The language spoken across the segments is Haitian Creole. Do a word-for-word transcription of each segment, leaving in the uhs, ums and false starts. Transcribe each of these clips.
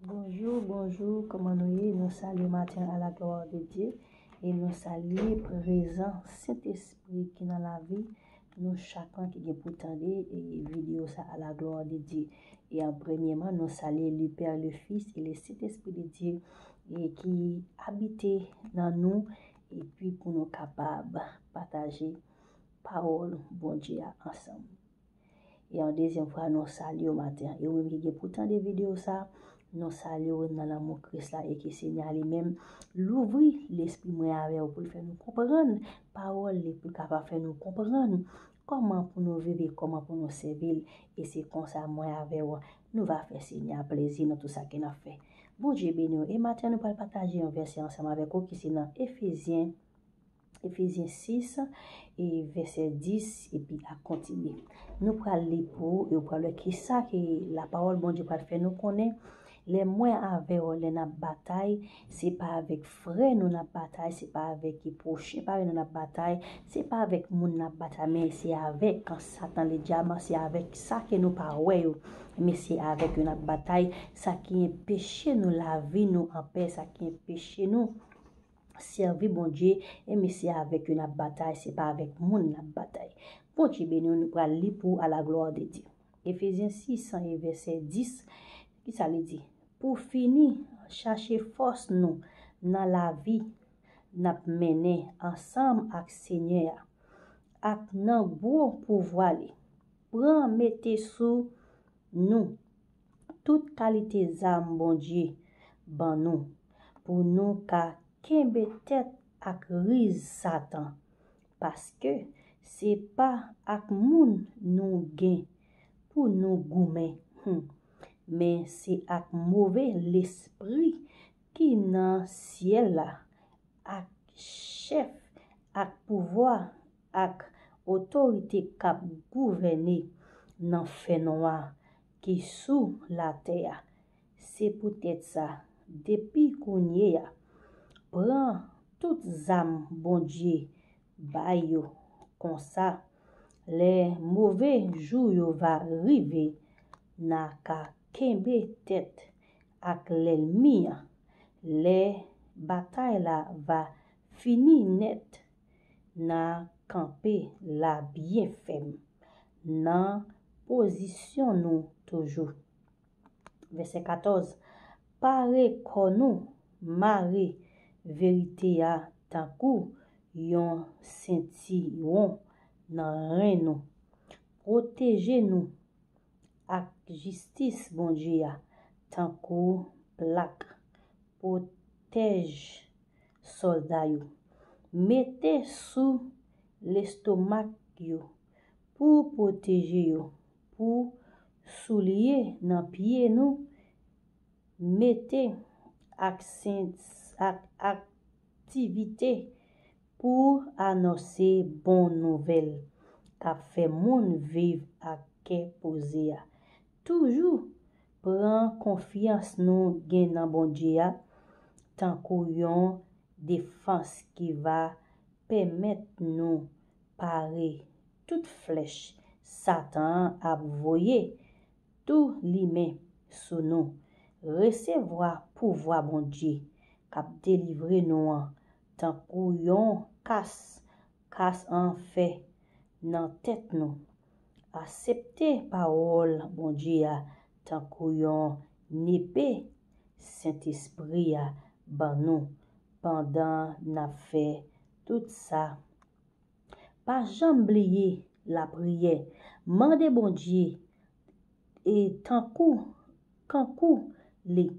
Bonjou, bonjou, kòman nou ye? Nou salye maten a la glwa de Dye e nou salye prezans Sentespri ki nan lavi nou chak lan ki gen pou tande e videyo sa a la glwa de Dye. E an premyèman, nou salye le Père, le Fils et le Saint-Esprit de Dieu e ki abite nan nou epi pou nou kapab pataje pawòl Bondye a ansanm. E yon dezyèm fwa, nou salye w maten an. E ou menm ki gen pou tande videyo sa, nou salye w nan lanmou Kris la e ke Senyè a li menm louvri lespri mwen avè w pou l fè nou konprann pawòl li, pou l kapab fè nou konprann kòman pou nou viv e kòman pou nou sèvi l. E se konsa mwen avè w, nou va fè Senyè a plezi nan tout sa ke n ap fè. Bondye beni w. E maten an, nou pral pataje yon vèsè ansanm avèk ou ki se nan Efezyen Efezyen sis, e vèsè dis, epi a kontinye. Nou pral li pou ou, e ou pral wè kisa ke lapawòl Bondye pral fè nou konnen. Lè mwen avè w, lè n ap batay, se pa avèk frè nou n ap batay, se pa avèk pwochen parèy nou n ap batay, se pa avèk moun n ap batay, men se avèk Satan, le dyaman, se avèk sa ke nou pa wè yo, men se avèk yo n ap batay, sa ki enpeche nou lavi nou anpè, sa ki enpeche nou sèvi Bondye, e men se avèk yo n ap batay, se pa avèk moun n ap batay. Bondye beni w, nou pral li pou a la glwa de Dye. Efezyen sis e vèsè dis, kisa li di? Pou fini, chache fòs nou nan lavi n ap mennen ansanm ak Senyè a, ak nan gwo pouvwa li. Pran mete sou nou tout kalite zam Bondye ban nou, pou nou ka kenbe tèt ak riz Satan, paske se pa ak moun nou gen pou nou goumen, hmm, men se ak move lespri ki nan syèl la, ak chèf, ak pouvwa, ak otorite k ap gouvène nan fènwa ki sou latè a. Se poutèt sa, depi kounye a, pran tout zam Bondye bay yo, konsa, lè move jou yo va rive, n a ka kenbe tèt ak lènmi an. Lè batay la va fini nèt, n a kanpe la byen fèm nan pozisyon nou toujou. Vèsè katòz. Pare kò nou, mare verite a tankou yon sentiwon nan ren nou. Pwoteje nou ak jistis Bondye a tankou plak pwotèj sòlda yo. Mete sou lestomak yo pou pwoteje yo, pou soulye nan pye nou, mete ak sen-, ak aktivite pou anonse bon nouvèl k ap fè moun viv ak kè poze a. Toujou pran konfyans nou gen nan Bondye a tankou yon defans ki va pèmèt nou pare tout flèch Satan an ap voye tou limen sou nou. Resevwa pouvwa Bondye k ap delivre nou an tankou yon kas, kas an fè nan tèt nou. Aksepte pawòl Bondye a tankou yon nepe Sentespri a ban nou pandan n ap fè tout sa. Pa janm bliye lapriyè. Mande Bondye e tankou, kankou li.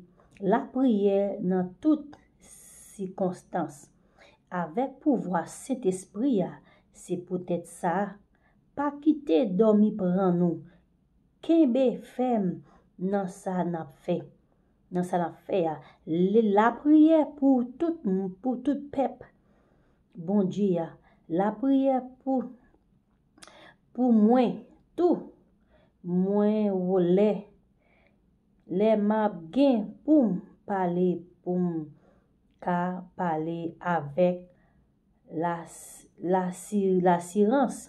Lapriyè nan tout sikonstans. Avèk pouvwa Sentespri a, se poutèt sa, pa kite dòmi pran nou. Kenbe fèm nan sa n ap fè, nan sa n ap fè a. Li lapriyè pou tout, pou tout pèp Bondye a. Lapriyè pou, pou mwen tou. Mwen, lè, lè m ap gen pou m pale, pou m ka pale avèk las-, lasi-, lasirans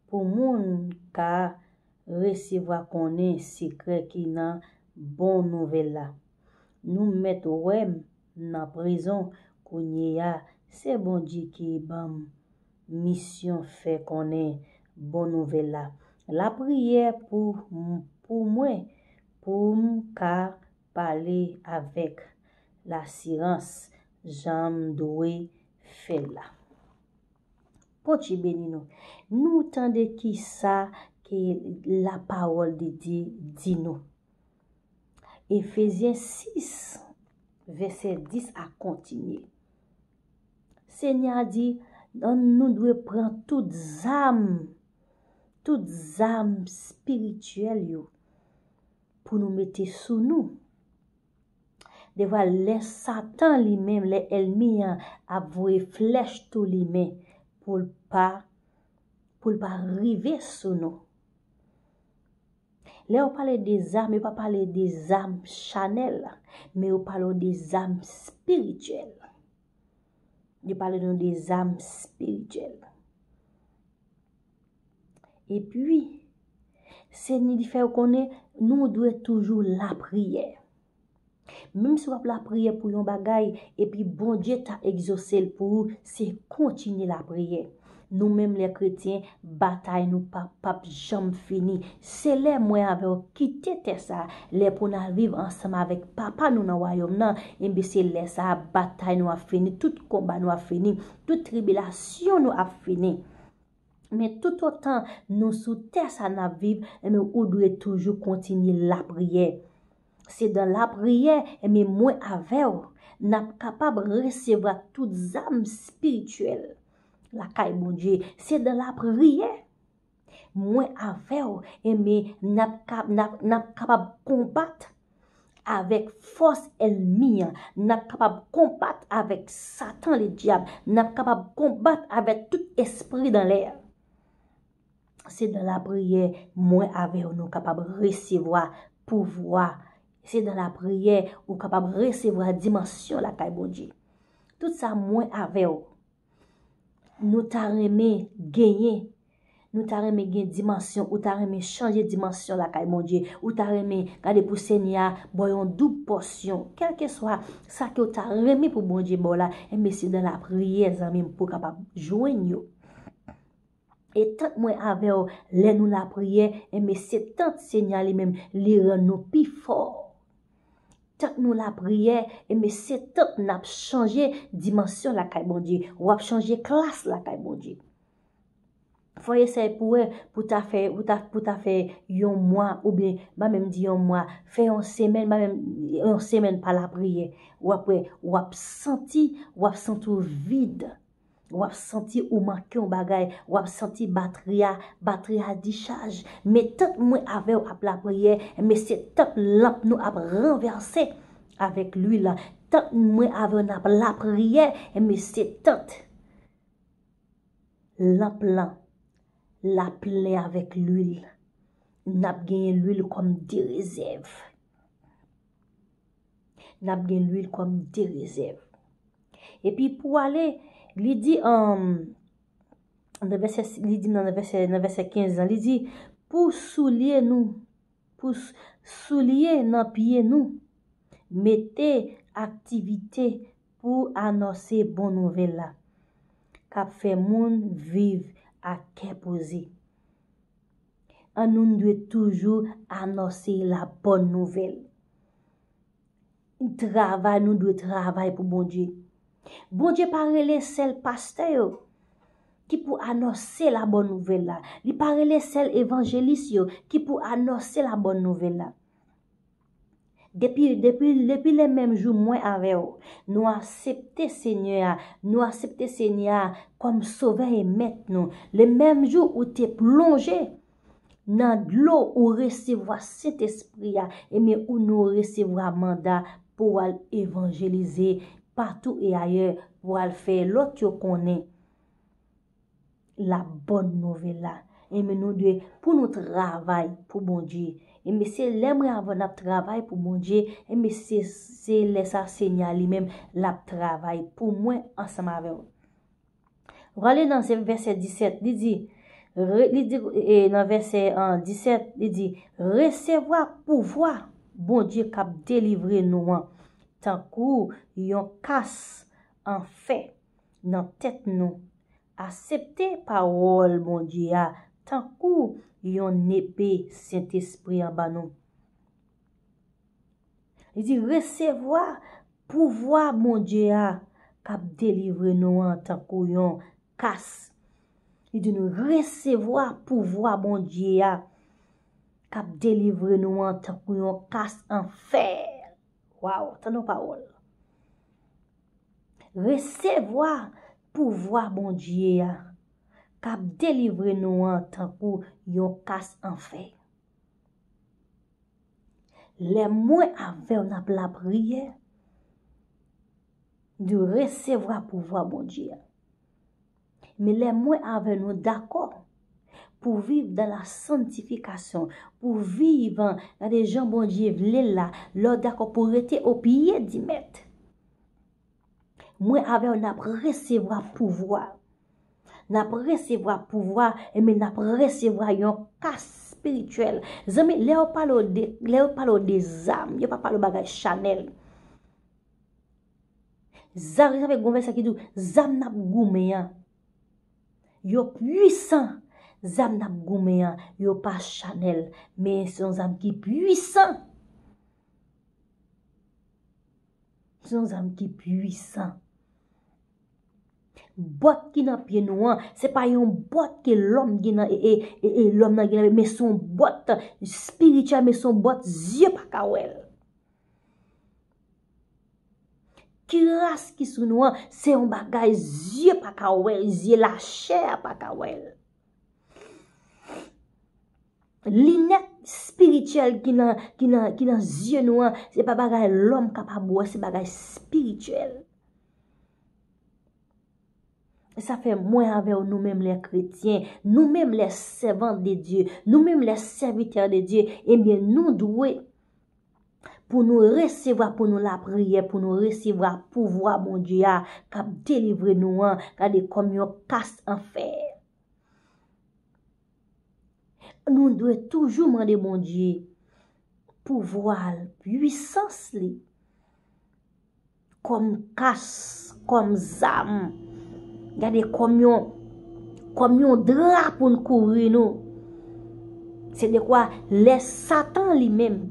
pou moun ka resevwa konnen sekrè ki nan bon nouvèl la. Nou mèt wè m nan prizon kounye a, se Bondye ki ban m misyon fè konnen bon nouvèl la. Lapriyè pou, pou mwen, pou m ka pale avèk lasirans jan m dwe fè l la. Bondye beni nou. Nou tande ki sa ke lapawòl de Dye di nou. Efezyen sis, vèsè dis a kontinye. Senyè a di, nou dwe pran tout zam, tout zam espirityèl yo pou nou mete sou nou. Devwa lè Satan li menm, lè ènmi an ap voye flèch tou li men pou l pa, pou l pa rive sou nou. Lè yo pale de zam, yo pa pale de zam chanèl, men yo pale de zam espirityèl. Yo pale nou de zam espirityèl. Epi, Senyè li fè yo konnen nou dwe toujou lapriyè. Menm si w ap lapriyè pou yon bagay, epi Bondye ta egzose l pou ou, se kontinye lapriyè. Nou menm lè kretyen, batay nou pa, p ap janm fini. Se lè mwen avè w kite tè sa a, lè pou n al viv ansanm avèk Papa nou nan wayòm nan, enben se lè sa a batay nou ap fini, tout konba nou ap fini, tout tribilasyon nou ap fini. Men toutotan nou sou tè sa n ap viv, enben ou dwe toujou kontinye lapriyè. Se dan lapriyè, enben mwen avè w, n ap kapab resevwa tout zam espirityèl lakay Bondye. Se dan lapriyè, mwen avè w, enben n ap ka, n ap, n ap kapab konbat avèk fòs ènmi an. N ap kapab konbat avèk Satan ledyab. N ap kapab konbat avèk tout espri dan lè. Se dan lapriyè, mwen avè w, nou kapab resevwa pouvwa. Se dan lapriyè, ou kapab resevwa dimansyon lakay Bondye. Tout sa, mwen avè w. Nou ta renmen genyen, nou ta renmen gen dimansyon, ou ta renmen chanje dimansyon lakay Bondye, ou ta renmen gade pou Senyè a ba w yon doub pòsyon, kèlkeswa sa ke w ta renmen pou Bondye ba w la, enben se dan lapriyè, zanmi m, pou w kapab jwenn yo. E tank mwen avè w, lè nou lapriyè, enben se tank Senyè a li menm, li rann nou pi fò. Tank nou lapriyè, enben se tank n ap chanje dimansyon lakay Bondye. W ap chanje klas lakay Bondye. Fò eseye pou wè, pou ta fè, pou ta, pou ta fè yon mwa, oubyen, m pa menm di yon mwa, fè yon semèn, m pa menm, yon semèn pa lapriyè. W ap wè, w ap santi, w ap santi w vid. W ap santi ou manke yon bagay, w ap santi batri a, batri a dichaj. Men tank mwen avè w ap lapriyè, men se tank lanp nou ap ranvèse avèk lwil la. Tank mwen avè w n ap lapriyè, men se tank lanp lan la plen avèk lwil. N ap genyen lwil kòm de rezèv. N ap gen lwil kòm de rezèv. Epi pou ale, li di, um, nan vèsè, li di nan vèsè, nan vèsè kenz lan, li di, pou soulye nou, pou s-, soulye nan pye nou, mete aktivite pou anonse bon nouvèl la, k ap fè moun viv ak kè poze. An nou dwe toujou anonse la bòn nouvèl. Travay, nou dwe travay pou Bondye. Bondye pa rele sèl pastè yo ki pou anonse la bòn nouvèl la. Li pa rele sèl evanjelis yo ki pou anonse la bòn nouvèl la. Depi, depi, depi le menm jou mwen avè w, nou aksepte Senyè a, nou aksepte Senyè a kòm Sovè e Mèt nou, le menm jou ou te plonje nan dlo, ou resevwa Sentespri a, ebyen ou nou resevwa manda pou w al evanjelize patou e ayè, pou w al fè lòt yo konnen la bòn nouvèl la. Ebyen nou dwe, pou nou travay pou Bondye. Ebyen se lè mwen avè w n ap travay pou Bondye, ebyen se, se lè sa Senyè a li menm l ap travay pou mwen ansanm avè w. W ale nan se vèsè disèt, li di, re-, li di, e, nan vèsè, an, disèt, li di, resevwa pouvwa Bondye k ap delivre nou an. tankou yon kas an fè nan tèt nou. Aksepte pawòl Bondye a tankou yon nepe Sentespri an ban nou. Li di, resevwa pouvwa Bondye a k ap delivre nou an tankou yon kas. Li di nou resevwa pouvwa Bondye a k ap delivre nou an tankou yon kas an fè. Waw, tande yon pawòl. Resevwa pouvwa Bondye a k ap delivre nou an tankou yon kas an fè. Lè mwen avè w n ap lapriyè, nou resevwa pouvwa Bondye a. Men lè mwen avè nou dakò pou viv dans la sanctification, pou viv, gade jan Bondye vle l la, lè w dakò pou rete au pied du Maître. Mwen avè w n ap resevwa pouvwa. N ap resevwa pouvwa, ebyen n ap resevwa yon kas espirityèl. Zanmi, lè yo pale w de, lè yo pale w de zam, yo pa pale w bagay chanèl. Zam, sa fè gon vèsè ki di w, zam n ap goumen an, yo pwisan. Zam n ap goumen an, yo pa chanèl, men se yon zam ki pwisan. Se yon zam ki pwisan. Bòt ki nan pye nou an, se pa yon bòt ke lòm gen nan, e, e, e, e lòm nan gen nan, men se yon bòt espirityèl, men se yon bòt zye pa ka wè l. Kiras ki sou nou an, se yon bagay zye pa ka wè l, zye lachè a pa ka wè l. Linèt espirityèl ki nan, ki nan, ki nan zye nou an, se pa bagay lòm kapab wè, se bagay espirityèl. E sa fè mwen avè w, nou menm lè kretyen, nou menm lè sèvan de Dye, nou menm lè sèvitè de Dye, ebyen, nou dwe pou nou resevwa, pou nou lapriyè, pou nou resevwa pouvwa Bondye a k ap delivre nou an, gade kòm yon kas an fè. Nou dwe toujou mande Bondye pouvwa l, pwisans li, kòm kas, kòm zam. Gade, kòm yon, kòm yon dra pou n kouvri nou. Se dekwa lè Satan li menm,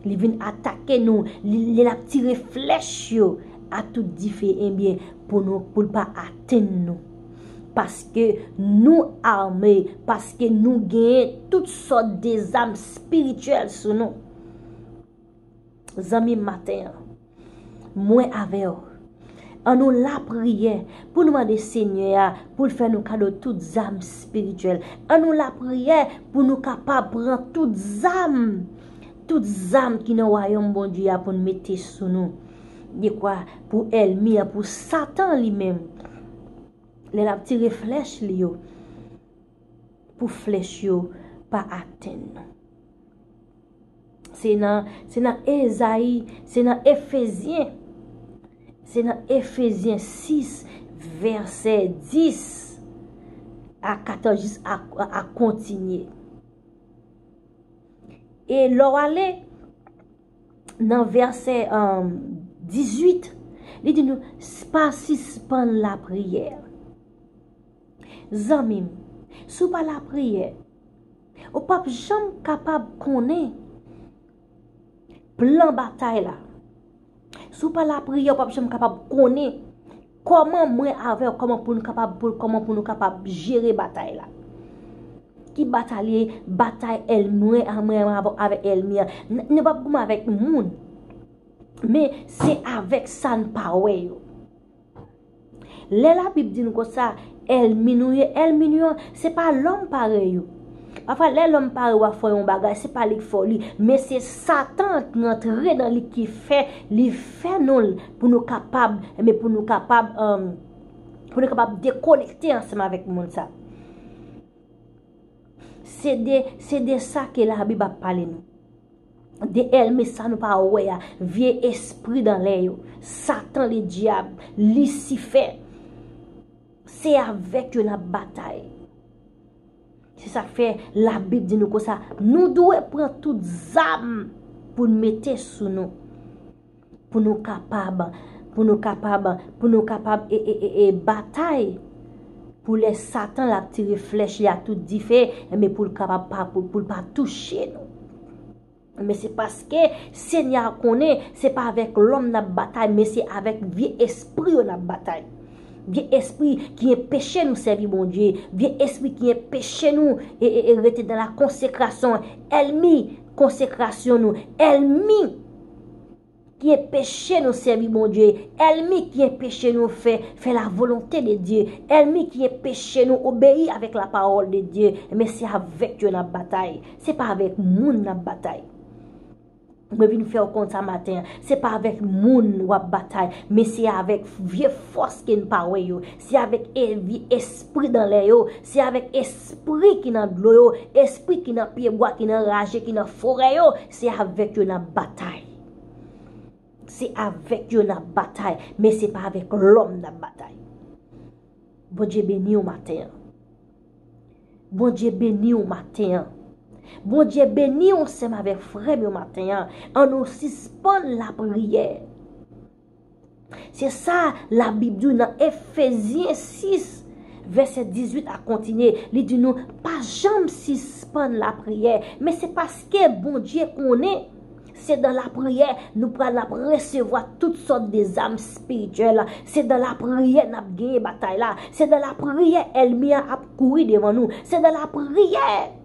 li vin atake nou, li, li l ap tire flèch yo a tout dife, ebyen, pou nou, pou l pa atenn nou. Paske nou ame, paske nou genyen tout sòt de zam espirityèl sou nou. Zanmi m, maten an, mwen avè w, ann nou lapriyè pou nou mande Senyè a pou l fè nou kado tout zam espirityèl. Ann nou lapriyè pou nou kapab pran tout zam, tout zam ki nan wayòm Bondye a pou n mete sou nou. Dekwa pou ènmi an, pou Satan li menm, lè l ap tire flèch li yo, pou flèch yo pa atenn nou. Se nan, se nan Ezayi, se nan Efezyen, se nan Efezyen sis, vèsè dis a katòz jis a, a, a kontinye. E lè w ale nan vèsè, um, dizuit, li di nou, pa sispann lapriyè. Zanmi m, si w pa lapriyè, ou p ap janm kapab konnen plan batay la. Si w pa lapriyè, ou p ap janm kapab konnen kòman mwen avè w, kòman pou nou kapab, pou, kòman pou nou kapab jere batay la. Ki batay li ye? Batay èl-, mwen, mwen avè, avè ènmi an. N-, nou p ap goumen avèk moun, men se avèk sa n pa wè yo. Lè Labib di nou konsa, ènmi nou ye, ènmi nou an, se pa lòm parèy ou. Pafwa, lè lòm parèy ou ap fè yon bagay, se pa li k fè w li, men se Satan ki rantre nan li, ki fè li fè nou l pou nou kapab, men pou nou kapab, um, pou nou kapab dekonekte ansanm avèk moun sa. Se de, se de sa ke Labib ap pale nou. De ènmi sa nou pa wè a, vye espri dan lè yo, Satan le dyab, Lisifè. Se avèk yo n ap batay. Se sa k fè Labib di nou konsa, nou dwe pran tout zam pou n mete sou nou. Pou nou kapab, pou nou kapab, pou nou kapab e, e, e, e batay. Pou lè Satan l ap tire flèch li ak tout dife, enben pou l kapab pa, pou, pou l pa touche nou. Men se paske Senyè a konnen se pa avèk lòm n ap batay, men se avèk vye espri yo n ap batay. Vye espri ki enpeche nou sèvi Bondye. Vye espri ki enpeche nou e, e, e rete nan la konsekrasyon. Ènmi konsekrasyon nou. Ènmi ki enpeche nou sèvi Bondye, ènmi ki enpeche nou fè, fè la volonte de Dye, ènmi ki enpeche nou obeyi avèk la pawòl de Dye, men se avèk yo n ap batay. Se pa avèk moun n ap batay. Mwen vin fè w konn sa maten an. Se pa avèk moun w ap batay, men se avèk vye fòs ke n pa wè yo. Se avèk e, vye espri dan lè yo. Se avèk espri ki nan dlo yo, espri ki nan pyebwa, ki nan raje, ki nan forè yo. Se avèk yo n ap batay. Se avèk yo n ap batay, men se pa avèk lòm n ap batay. Bondye beni w maten an. Bondye beni w maten an. Bondye beni w, sè m avèk frè m yo, maten an. An nou sispann lapriyè. Se sa Labib di w nan Efezyen sis, vèsè dizuit a kontinye. Li di nou, pa janm sispann lapriyè. Men se paske Bondye konnen se dan lapriyè nou pral ap resevwa tout sòt de zam espirityèl. Se dan lapriyè n ap genyen batay la. Se dan lapriyè ènmi an ap kouri devan nou. Se dan lapriyè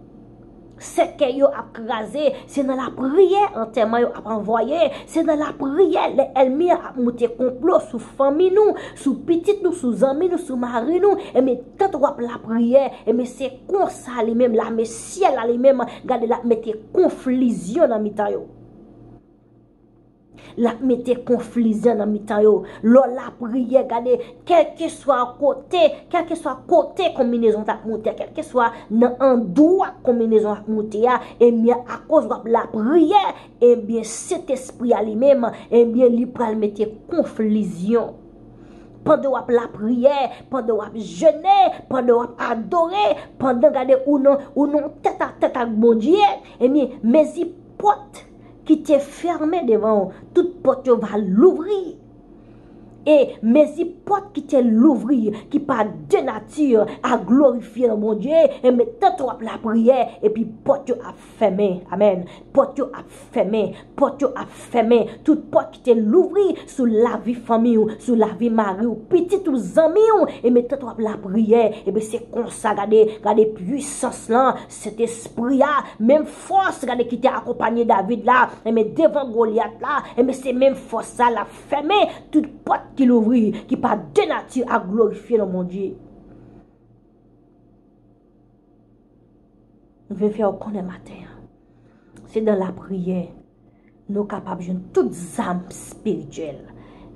sèkèy yo ap kraze. Se nan lapriyè antèman yo ap anvwaye. Se nan lapriyè lè ènmi an ap moute konplo sou fanmi nou, sou pitit nou, sou zanmi nou, sou mari nou. Enben, tank w ap lapriyè, enben, se konsa li menm, lame syèl la li menm, gade, l ap mete konfizyon nan mitan yo. L ap mete konfizyon nan mitan yo. Lè w lapriyè, gade, kèlkeswa kote, kèlkeswa kote konbinezon t ap moute, kèlkeswa nan andwa konbinezon ap moute a, ebyen, akoz w ap lapriyè, ebyen, Sentespri a li menm, ebyen, li pral mete konfizyon. Pandan w ap lapriyè, pandan w ap jene, pandan w ap adore, pandan, gade, ou nan, ou nan tèt a tèt ak Bondye, ebyen, mezi pòt ki te fèmen devan w, tout pòt yo va louvri. E mezi pòt ki te louvri, ki pa de nati a glorifye non Bondye, ebyen, tank w ap lapriyè, epi pòt yo ap fèmen. Amèn. Pòt yo ap fèmen. Pòt yo ap fèmen. Tout pòt ki te louvri sou lavi fanmi w, sou lavi mari w, pitit ou, zanmi w, ebyen, tank w ap lapriyè, ebyen, se konsa, gade, gade pwisans lan, Sentespri a, menm fòs, gade, ki te akonpanye David la, enben, devan Golyat la, enben, se menm fòs sa l ap fèmen tout pòt ki louvri, ki pa de nati a glorifye non Bondye. M vle fè w konnen maten an, se dan lapriyè nou kapab jwenn tout zam espirityèl.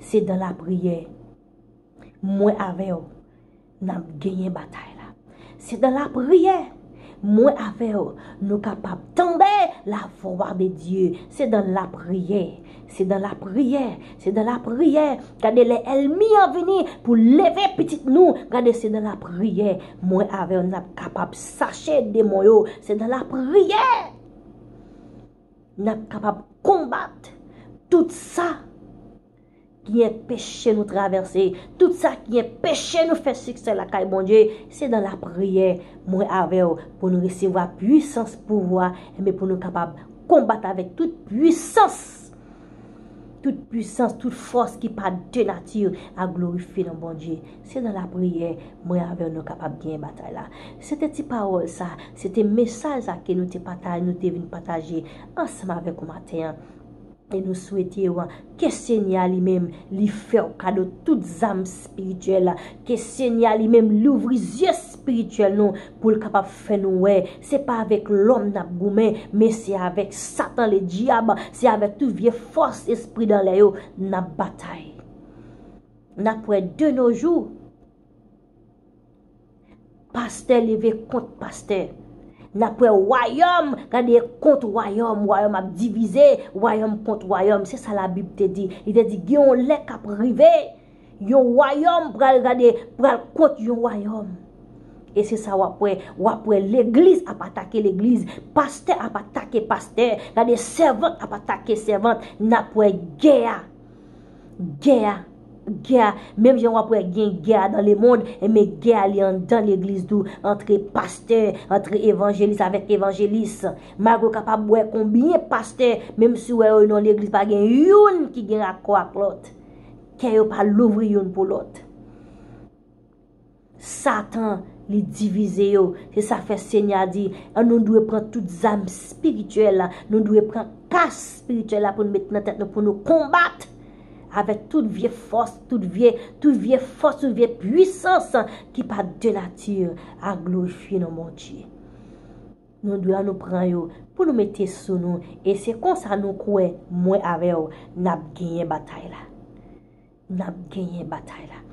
Se dan lapriyè mwen avè w, n ap genyen batay la. Se dan lapriyè, mwen avè w, nou kapab tande lavwa de Dye. Se dan lapriyè, se dan lapriyè, se dan lapriyè. Gade, lè ènmi an vini pou leve pitit nou, gade, se dan lapriyè, mwen avè w, n ap kapab chache demon yo. Se dan lapriyè n ap kapab konbat tout sa ki enpeche nou travèse, tout sa ki enpeche nou fè siksè lakay Bondye, se dan lapriyè, mwen avè w, pou nou resevwa pwisans, pouvwa, enben, pou nou kapab konbat avèk tout pwisans, tout pwisans, tout fòs ki pa de nati a glorifye non Bondye. Se nan lapriyè, mwen avè w, nou kapab genyen batay la. Se te ti pawòl sa, se te mesaj sa ke nou te pataje, nou te vin pataje ansanm avèk ou maten an. E nou swete w ke Senyè a li menm, li fè w kado tout zam espirityèl. Ke Senyè a li menm louvri zye espirityèl nou pou l kapab fè nou wè. Se pa avèk lòm n ap goumen, men se avèk Satan Ledyab, se avèk tout vye fòs espri dan lè yo n ap batay. N ap wè de nos jours, pastè leve kont pastè. N ap wè wayòm gade kont wayòm, wayòm ap divize, wayòm kont wayòm. Se sa Labib te di. Li te di, gen yon lè k ap rive, yon wayòm pral gade, pral kont yon wayòm. E se sa w ap wè. W ap wè legliz ap atake legliz, pastè ap atake pastè, gade, sèvant ap atake sèvant. N ap wè gè a. Gè a, gè a, menm jan w ap wè gen gè a dans le monde, enben gè a li anndan legliz tou, antre pastè, antre evanjelis avèk evanjelis. Malgre w kapab wè konbyen pastè, menm si w wè yo nan legliz pa gen youn ki gen akò ak lòt. Kè yo pa louvri youn pou lòt. Satan, li divize yo. Se sa fè Senyè a di, an nou dwe pran tout zam espirityèl la. Nou dwe pran kas espirityèl la pou nou met nan tèt nou, pou nou konbat avèk tout vye fòs, tout vye, tout vye fòs, tout vye pwisans ki pa de nati a glorifye non Bondye. Nou dwe an nou pran yo pou nou mete sou nou. E se konsa nou kwè, mwen avè w, n ap genyen batay la. N ap genyen batay la.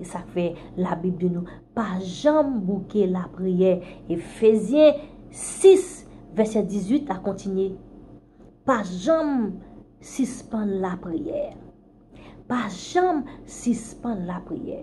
E sa k fè Labib di nou, pa janm bouke lapriyè. Efezyen sis, vèsè dizuit la kontinye. Pa janm sispann lapriyè. Pa janm sispann lapriyè.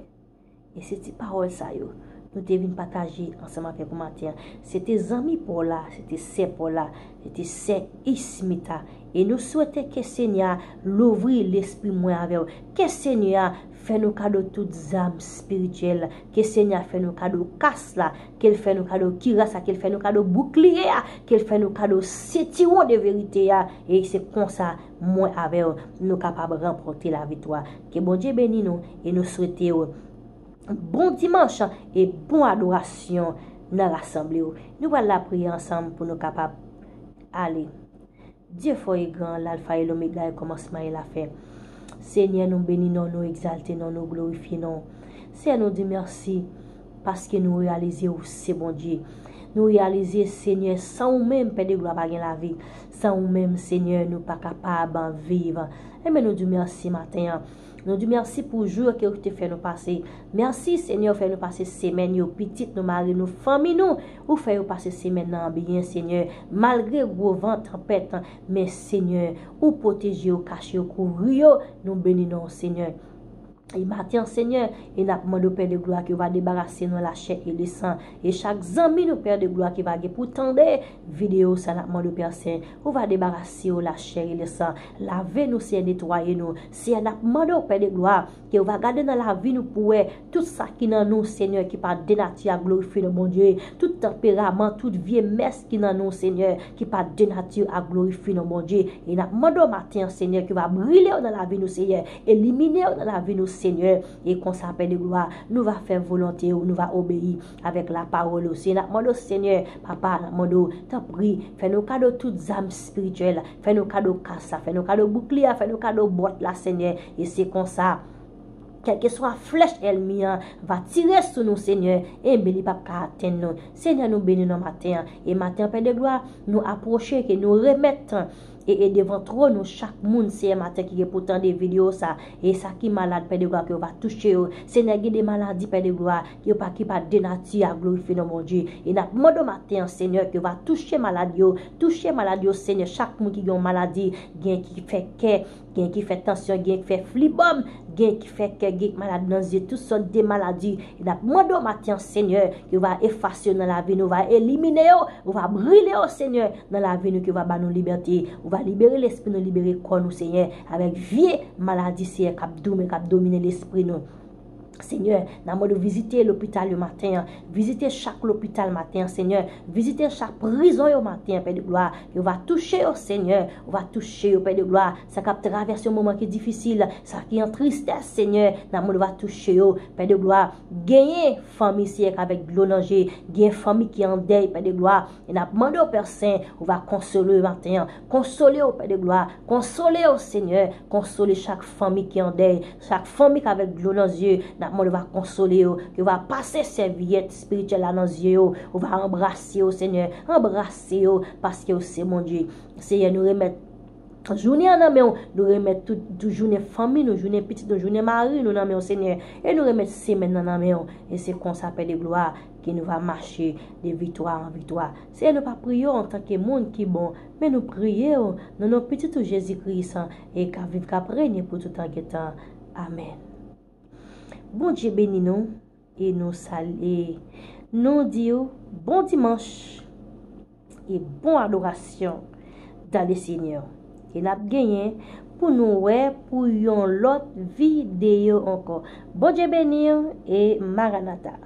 E se ti pawòl sa yo nou te vin pataje ansanm avèk ou maten an. Se te zanmi pa w la, se te sè pa w la, se te sè Ismita. E nou swete ke Senyè a louvri lespri mwen avè w. Ke Senyè a fè nou kado tout zam espirityèl. Ke Senyè a fè nou kado kas la. Ke l fè nou kado kiras la. Ke l fè nou kado boukliye a. Ke l fè nou kado sentiwon de verite a. E se konsa, mwen avè w, nou kapab ranpòte laviktwa. Ke Bondye beni nou e nou swete w bon dimanch e bon adorasyon nan rasanble w. Nou pral lapriyè ansanm pou nou kapab ale. Dye fò e gran, Lalfa e Lomega, e kòmansman e lafen. Senyè, nou beni non, nou egzalte non, nou glorifye non. Senyè, nou di mèsi paske nou reyalize ou se Bondye. Nou reyalize, Senyè, san ou menm, Pè de glwa, pa gen lavi. San ou menm, Senyè, nou pa kapab viv. Enben, nou di mèsi maten an. Nou di mèsi pou jou yo ke ou te fè nou pase. Mèsi, Senyè, ou fè nou pase semèn yo, pitit nou, mari nou, fanmi nou. Ou fè yo pase semèn nan byen, Senyè. Malgre gwo van, tanpèt, men, Senyè, ou pwoteje yo, kache yo, kouvri yo. Nou beni non, Senyè. E maten an, Senyè, e n ap mande w, Pè de glwa, ke w va debarase nou lachè e lesan. E chak zanmi nou, Pè de glwa, ki va gen pou tande videyo sa, n ap mande w, Pè Sen, ou va debarase yo lachè e lesan. Lave nou, Senyè, netwaye nou. Senyè, n ap mande w, Pè de glwa, ke w va gade nan lavi nou pou wè tout sa ki nan nou, Senyè, ki pa de nati a glorifye non Bondye. Tout tanperaman, tout vye mès ki nan nou, Senyè, ki pa de nati a glorifye non Bondye. E n ap mande w maten an, Senyè, ke w va brile yo nan lavi nou, Senyè. Elimine yo nan lavi nou, Senyè. E konsa, Pè de glwa, nou va fè volonte ou, nou va obeyi avèk lapawòl ou. Senyè, n ap mande w, Senyè, Papa, n ap mande w, tanpri, fè nou kado tout zam espirityèl, fè nou kado kas la, fè nou kado boukliye a, fè nou kado bòt la, Senyè. E se konsa, kèlkeswa flèch ènmi an va tire sou nou, Senyè, enben li p ap ka atenn nou. Senyè, nou beni nan maten an. E maten an, Pè de glwa, nou apwoche, ke nou remèt e, e devan twòn ou chak moun, Senyè, maten ki gen pou tande videyo sa. E sa ki malad, Pè de glwa, ke w va touche yo. Senyè, gen de maladi, Pè de glwa, ke yo pa, ki pa de nati a glorifye non Bondye. E n ap mande w maten an, Senyè, ke w va touche malad yo. Touche malad yo, Senyè, chak moun ki gen yon maladi, gen ki fè kè, gen ki fè tansyon, gen ki fè flibòm, gen ki fè kè, gen malad nan zye, tout sòt de maladi. E n ap mande w maten an, Senyè, ke w va efase yo nan lavi nou, w va elimine yo, w va brile yo, Senyè, nan lavi nou, ke w va ba nou libète. Ou va libere lespri nou, libere kò nou, Senyè, avèk vye maladi, Senyè, k ap dome, k ap domine lespri nou. Senyè, n a mande w vizite lopital yo maten an. Vizite chak lopital maten an, Senyè. Vizite chak prizon yo maten an, Pè de glwa. Yo va touche yo, Senyè. Ou va touche yo, Pè de glwa. Sa k ap travèse yon moman ki difisil, sa ki an tristès, Senyè. N a mande w va touche yo, Pè de glwa. Genyen fanmi, Senyè, k avèk dlo nan je. Genyen fanmi ki an dèy, Pè de glwa. E n ap mande w, Pè Sen, ou va konsole yo maten an. Konsole yo, Pè de glwa. Konsole yo, Senyè. Konsole chak fanmi ki an dèy, chak fanmi k avèk dlo nan zye. N ap mande w va konsole yo. Ke w va pase sèvyèt espirityèl la nan zye yo. Ou va anbrase yo, Senyè. Anbrase yo, paske w se Bondye. Senyè, nou remèt jounen an nan men w. Nou remèt tout, tout jounen fanmi nou, jounen pitit nou, jounen mari nou nan men w, Senyè. E nou remèt semèn nan nan men w. E se konsa, Pè de glwa, ke nou va mache de viktwa an viktwa. Senyè, nou pa priye w antanke moun ki bon, men nou priye w nan non Pitit ou Jezi Kris, e k ap viv, k ap renye pou toutan gen tan. Amèn. Bondye beni nou, e nou salye, nou di w bon dimanch e bon adorasyon dans le Seigneur. E n ap genyen pou nou wè pou yon lòt videyo ankò. Bondye beni w e Maranata.